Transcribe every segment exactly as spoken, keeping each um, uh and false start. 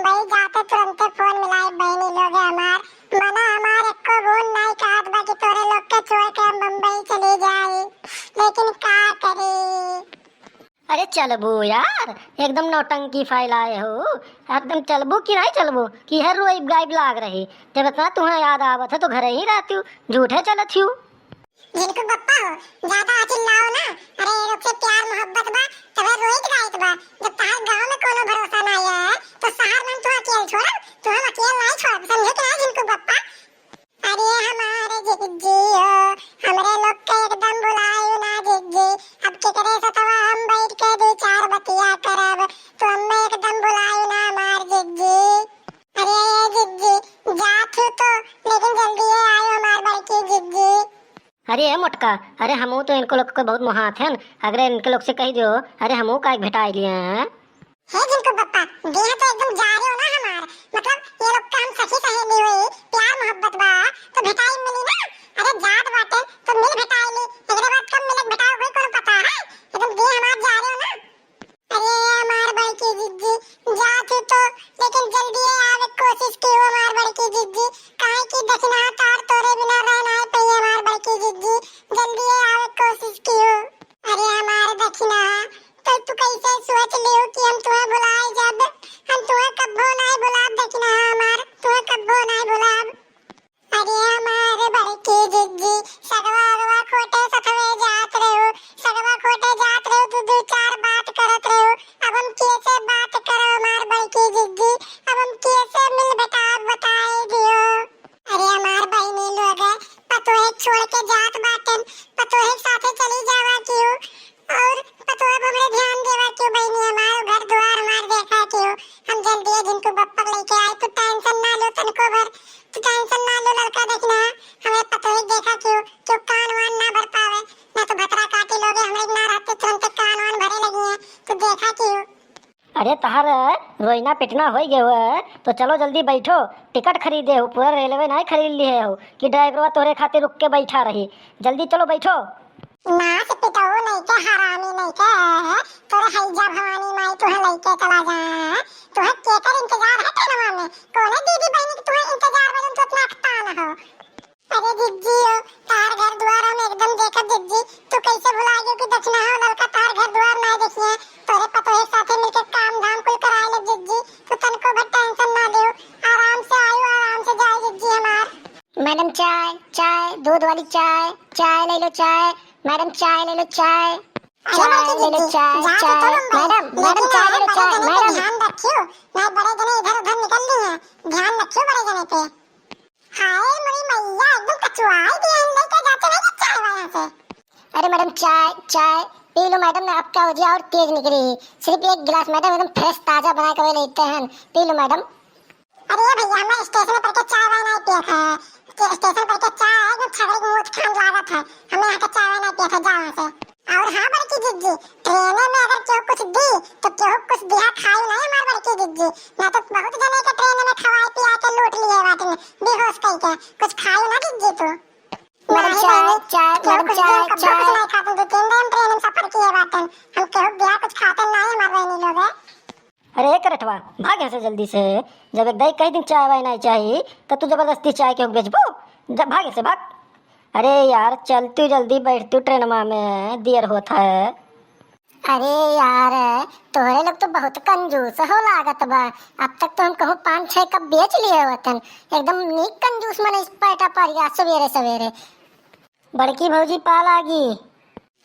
बम्बई जाते तुरंते फोन मिलाई बहिनी लोग हमार। मना हमार एक्को बूंद नाई कहत बा कि तोरे लोग के छोड़ के हम बम्बई चली जाई, लेकिन का करी? अरे चलबू यार, एकदम नौटंकी फैलाए हो, एकदम चलबू कि नाई चलबू कि हर रोई गायब लाग रही। जब इतना तुम्हें याद आवत है तो घर ही रहती हूँ, झूठे चलत हूँ। झिनकू बप्पा हो, ज्यादा चिल्लाओ ना। अरे, ये लोग से प्यार मोहब्बत बा, तबे रोइत गाइत बा। जब तहार गाँव में कोनो भरोसा ना है, तो शहर में हम तुहा अकेल छोड़ब, तुहा हम अकेल नहीं छोड़ब, समझे कि ना झिनकू बप्पा? अरे हमारे जिज्जी हो, हमरे लोग के एकदम भुलायु ना जिज्जी। अब केकरे सतवा हम बैठ के दू चार बतिया करब, तो हमें एकदम भुलायु ना हमार जिज्जी। अरे ये जिज्जी, जात हूँ तो, लेकिन जल्दी ये आयो हमार बड़की जिज्जी। अरे ए मोटका, अरे हमहू तो इनको लोग के बहुत मोहात हन, अगर इनके लोग से कह दियो, अरे हमहू का एक भेटाई लिए हैं। हे झिनकू बप्पा, देह तो एकदम जा रहे हो ना हमार, मतलब ये लोग का हम सखी सहेली हुई, प्यार मोहब्बत बा, तो भेटाई मिली ना। अरे जात बाटे तो मिल भेटाई ली, एकरे बाद कब मिले भेटाओ कोई कोनो पता है? एकदम देह हमार जा रहे हो ना। अरे हमार बड़की जिज्जी, जात हूँ तो, लेकिन जल्दी आवे कोशिश कियो हमार बड़की जिज्जी, काहे कि दखिनहा तार तोरे बिना रह नाई पइहे हमार बड़की जिज्जी, जल्दी आवे कोशिश कियो। अरे हमार दखिनहा, तो तू कैसे सोच लियो कि हम तुम्हें भुलाए जाबे? हम तुम्हें कब्बो नाई भुलाब दखिनहा हमार, तुम्हें कब्बो नाई भुलाब। अरे हमार बड़की जिज्जी, सगवा अगवा खोटे सथवे जात रहो, सगवा खोटे जात रहो, दू दू चार बात करत रहो। अब हम कैसे बात करो हमार बड़की जिज्जी, अब हम कैसे मिल भेटाब बताए दियो। अरे हमार बहिनी लोग, पतोहे छोड़ के जात बाटन, पतोहे के साथे चली जावा कियो। और पतोह पर हमरे ध्यान देवा कियो बहिनी, हमार घर दुआर हमार देखा कियो। हम जल्दी झिनकू बप्पा के लेके आए, तू tension ना लो तनको भर, तू tension ना लो ललका दखिनहा, हमें पतोह देखा कियो, क्यों कान वान ना भर पावे, ना तो भतरा काटी लोगे, हमरे ना रहते तुरंत कान वान भरे लगी हैं, तू देखा कियो। अरे तहार रोइना पिटना होई गए हुए, तो चलो जल्दी बैठो, टिकट खरीदे हो, पूरा रेलवे नहीं खरीद लिए हो कि ड्राइवरवा तोहरे खातिर रुक के बैठा रही, जल्दी चलो बैठो। नास पिटऊ लइके, हरामी लइके, तोरे हैजा भवानी माई तुहे लइके चला जाए। तुहे केकर इंतजार है ट्रेनवा में? कौने दीदी बहिनी के तुहे इंतजार बा जौन तू इतना अकतान हो? अरे जिज्जी हो, तार घर दुआर हम एकदम देखब जिज्जी। तू कैसे भुला गयो कि दखिनहा ललका तार घर दुआर ना देखिए? तोरे पतोहे साथे मिलके काम धाम कुल कराए ले जिज्जी। तू तनको भर tension ना लियो, आराम से आयो, आराम से जाए जिज्जी हमार। मैडम, चाय, चाय, दूध वाली चाय, चाय ले लो, चाय। मैडम, चाय ले लो, चाय। अरे चाय बड़की ले लो, जिज्जी, चाय, जा तो चाय। तो बम्बई, मैडम, मैडम, लेकिन चाय ले लो, बड़े चाय, जने पे मैडम। ध्यान रखियो, नहीं बड़े जने इधर उधर निकल ली हैं, ध्यान रखियो बड़े जने पे। हाय मोरी मैया, एकदम कचुआई दिया है, लेके जाते नहीं कि चाय वाला से। अरे मैडम, चाय, चाय पी लो मैडम, ना आपका हो जिया और तेज निकली। सिर्फ एक गिलास मैडम, एकदम fresh ताजा बना के लेते हैं, पी लो मैडम। अरे भैया, हमें स्टेशन पर के चाय वाय नहीं पिए है। स्टे-, स्टेशन पर के चाय है, एकदम छगड़ी के मुंह खान लागत है। हमें यहाँ के चाय वाय नहीं पिए है, जाओ यहाँ से। और हाँ बड़की जिज्जी, ट्रेन में अगर केहू कुछ दी तो केहू कुछ दिया खाई नहीं हमार बड़की जिज्जी, ना तो बहुत जने के ट्रेन में खवाई पिया के लूट लिए बाटन, बेहोश करके। कुछ खाई ना जिज्जी तू। मैडम, नहीं चाय, बहनी, चाय, केहू मैडम, कुछ चाय, दिया, कब्बो कुछ चाय। नहीं खाते, दो तीन दिन ट्रेन में सफर किए बाटन, हम केहू दिया कुछ खाते नहीं हमार बहनी लोग है। अरे ए करठवा, भाग यहाँ से जल्दी से। जब एक दाई कह दिन चाय वाय नहीं चाही, तो तू जबरदस्ती चाय के बेचबो? जब भाग यहाँ से, भाग। अरे यार, चल तू जल्दी बैठ तू ट्रेनमा में, देर होत है। अरे यार, तोहरे लोग तो बहुत कंजूस हो लागत बा। अब तक तो हम कहूँ पाँच छह कप बेच लिए होतन। एकदम नीक कंजूस मनई पैठा परिया सवेरे सवेरे। बड़की भौजी पा लागी।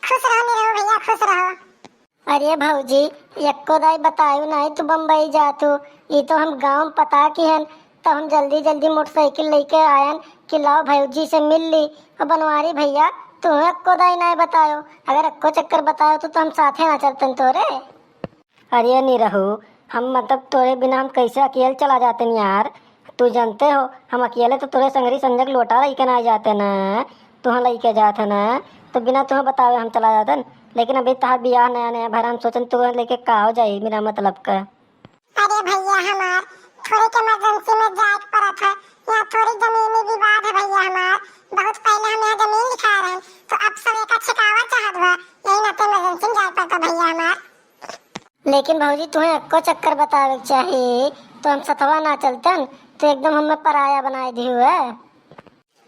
खुश रहो निरहू भैया, खुश रहो। अरे भौजी, एक्को दाई बतायु नाई तू बम्बई जातू। ई तो हम गाँव में पता की हन, तो हम जल्दी जल्दी मोटरसाइकिल लेके आयन कि लाओ भौजी से मिल ली। और बनवारी भैया, तू एक्को दाई नाई बतायो, अगर एक्को चक्कर बतायो तो, तो हम साथे ना चलतन तोरे। अरे निरहू, हम मतलब तोरे बिना हम कैसे अकेले चला जाते न यार? तू जानते हो, हम अकेले तो तोरे संगरी संजग लोटा लेके ना जाते न, तुहाँ लेके जात है न, तो बिना तुहाँ बतावे हम चला जाते न। लेकिन अभी तहार बियाह नया नया भरा, हम सोचन तू लेके का हो जाई बिना मतलब का। अरे भैया हमार, थोड़ी के इमरजेंसी में जाए के पड़त है, यहाँ थोड़ी जमीनी विवाद है भैया हमार, बहुत पहले हम यहाँ जमीन लिखा रहे, तो अब सब एक छिकावा चाहत बा, यही नाते इमरजेंसी में जाए पड़ता भैया हमार। लेकिन भौजी, तुहें एक्को चक्कर बतावे के चाही तो हम सथवा ना चलतन, तो एकदम हमें पराया बनाए दिहु है।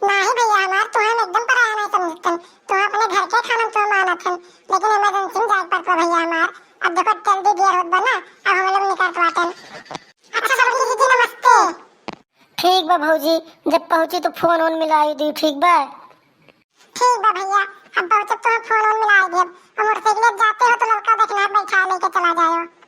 नाही भैया हमार, तुहा हम एकदम पराया नहीं समझतन, तुहा अपने घर के खाना तुहा मानत हन, लेकिन इमरजेंसी में जाए के पड़त बा भैया हमार। अब देखो जल्दी देर होत बा ना, अब हम लोग निकलत बाटन। अच्छा छोटकी दीदी नमस्ते। ठीक बा भौजी, जब पहुँची तो फोन ओन मिलाई दी, ठीक बा? ठीक बा भैया, हम पहुँचब तो हम फोन ओन मिलाई देब। और मोटरसाइकिल जाते हो तो लड़का देखना बैठा लेके चला जाओ।